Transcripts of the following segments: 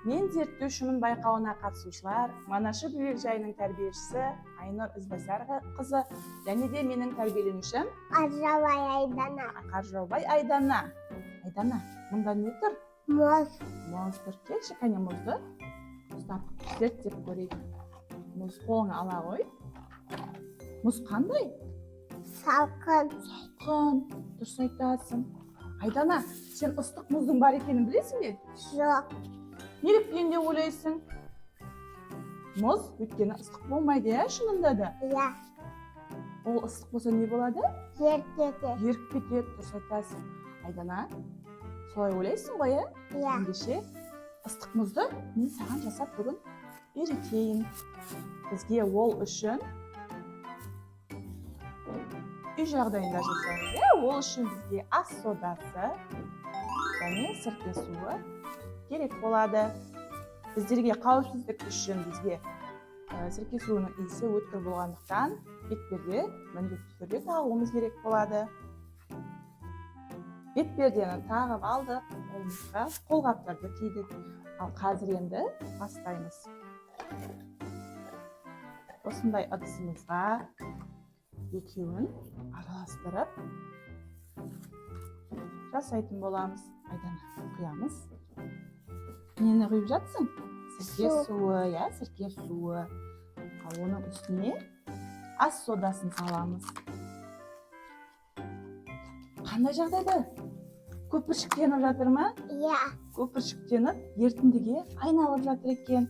Мен зерттеушімін байқауына қатысушылар Манашы бөбекжайының тәрбиешісі Айнұр Ізбасарқызы және де менің тәрбиеленушім Қаржабай Айдана. Қаржаубай Айдана. Айдана, мұнда не тұр? Мұз. Мұз тұр. Келші, кәне, мұзды ұстап зерттеп көрейік. Мұз қолыңа ала ғой. Мұз қандай? Салқын. Салқын, дұрыс айтасың. Айдана, сен ыстық мұздың бар екенін білесің бе? Жоқ. Неліктен деп ойлайсың? Мұз өйткені ыстық болмайды, иә, шынында да. Иә. Ол ыстық болса не болады? Еріп кетеді. Еріп кетеді, дұрыс айтасың. Айдана, солай ойлайсың ғой, иә? Иә. Ендеше ыстық мұзды мен саған жасап бүгін үйретейін. Бізге ол үшін үй жағдайында жасаймыз, иә. Ол үшін бізге ас содасы және сірке суы керек болады. Біздерге қауіпсіздік үшін бізге сірке суының иісі өткір болғандықтан, бетперде міндетті түрде тағуымыз керек болады. Бетпердені тағып алдық, қолымызға қолғаптарды кидік. Ал қазір енді бастаймыз. Осындай ыдысымызға екеуін араластырып жасайтын боламыз. Айдана, құямыз. Нені құйып жатсың? Сірке Су. суы, иә, сірке суы. Ал оның үстіне ас содасын саламыз. Қандай жағдайда? Көпіршіктеніп жатыр ма? Иә. Көпіршіктеніп ерітіндіге айналып жатыр екен.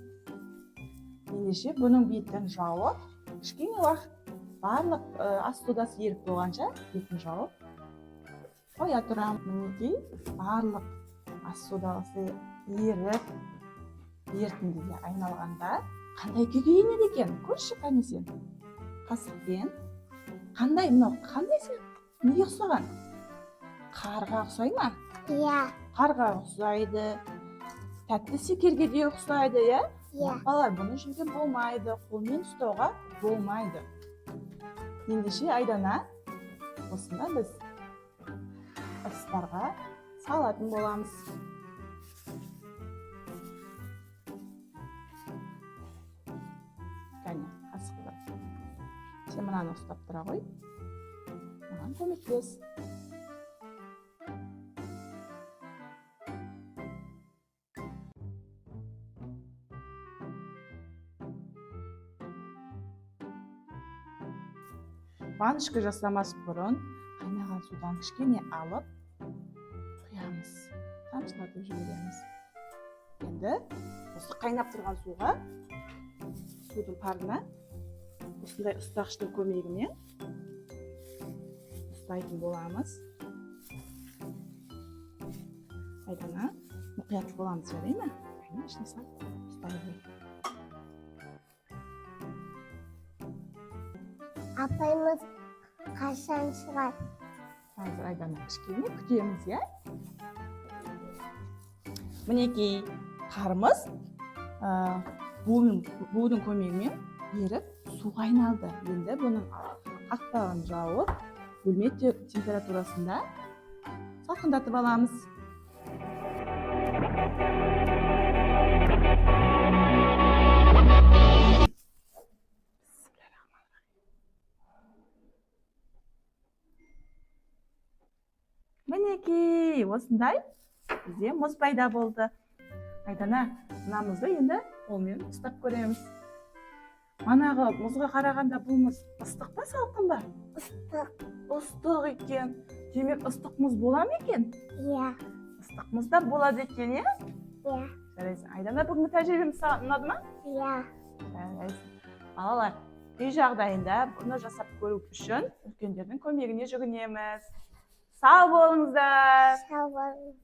Ендеше бұның бетін жауып, кішкене уақыт барлық ас содасы еріп болғанша бетін жауып қоя тұрамын. Мінекей, барлық ас содасы еріп ерітіндіге айналғанда қандай күйге енеді екен? Көрші, қане, сен қасықпен. Қандай мынау, қандай сияқты, неге ұқсаған? Қарға ұқсай ма? Иә. Қарға ұқсайды, тәтті шекерге де ұқсайды, иә? Иә. Балалар, бұны жеуге болмайды, қолмен ұстауға болмайды. Ендеше, Айдана, осыны біз ыдыстарға салатын боламыз. Кәне, қасықты сен мынаны ұстап тұра ғой, маған көмектес. Баночка жасамас бұрын қайнаған судан кішкене алып құямыз, тамшылатып жібереміз. Енді осы қайнап тұрған суға, судың парына осындай ұстағыштың көмегімен ұстайтын боламыз. Айдана, мұқият боламыз, жарай ма? Кәне, ішіне салып ұстай ғой. Апайымыз қашан шығады? Қазір, Айдана, кішкене күтеміз, иә. Мінекей, қарымыз будың көмегімен еріп суға айналды. Енді бұның қақпағын жауып, бөлме температурасында салқындатып аламыз. Мінекей, осындай бізде мұз пайда болды. Айдана, мына мұзды енді қолмен ұстап көреміз. Манағы мұзға қарағанда бұл мұз ыстық па, салқын ба? Ыстық. Ыстық екен. Демек, ыстық мұз бола ма екен? Иә. Ыстық мұз да болады екен, иә? Иә. Жарайсың, Айдана. Бүгінгі тәжірибеміз саған ұнады ма? Иә. Жарайсың. Балалар, үй жағдайында бұны жасап көру үшін үлкендердің көмегіне жүгінеміз. Сау болыңыздар. Сау болыңыз.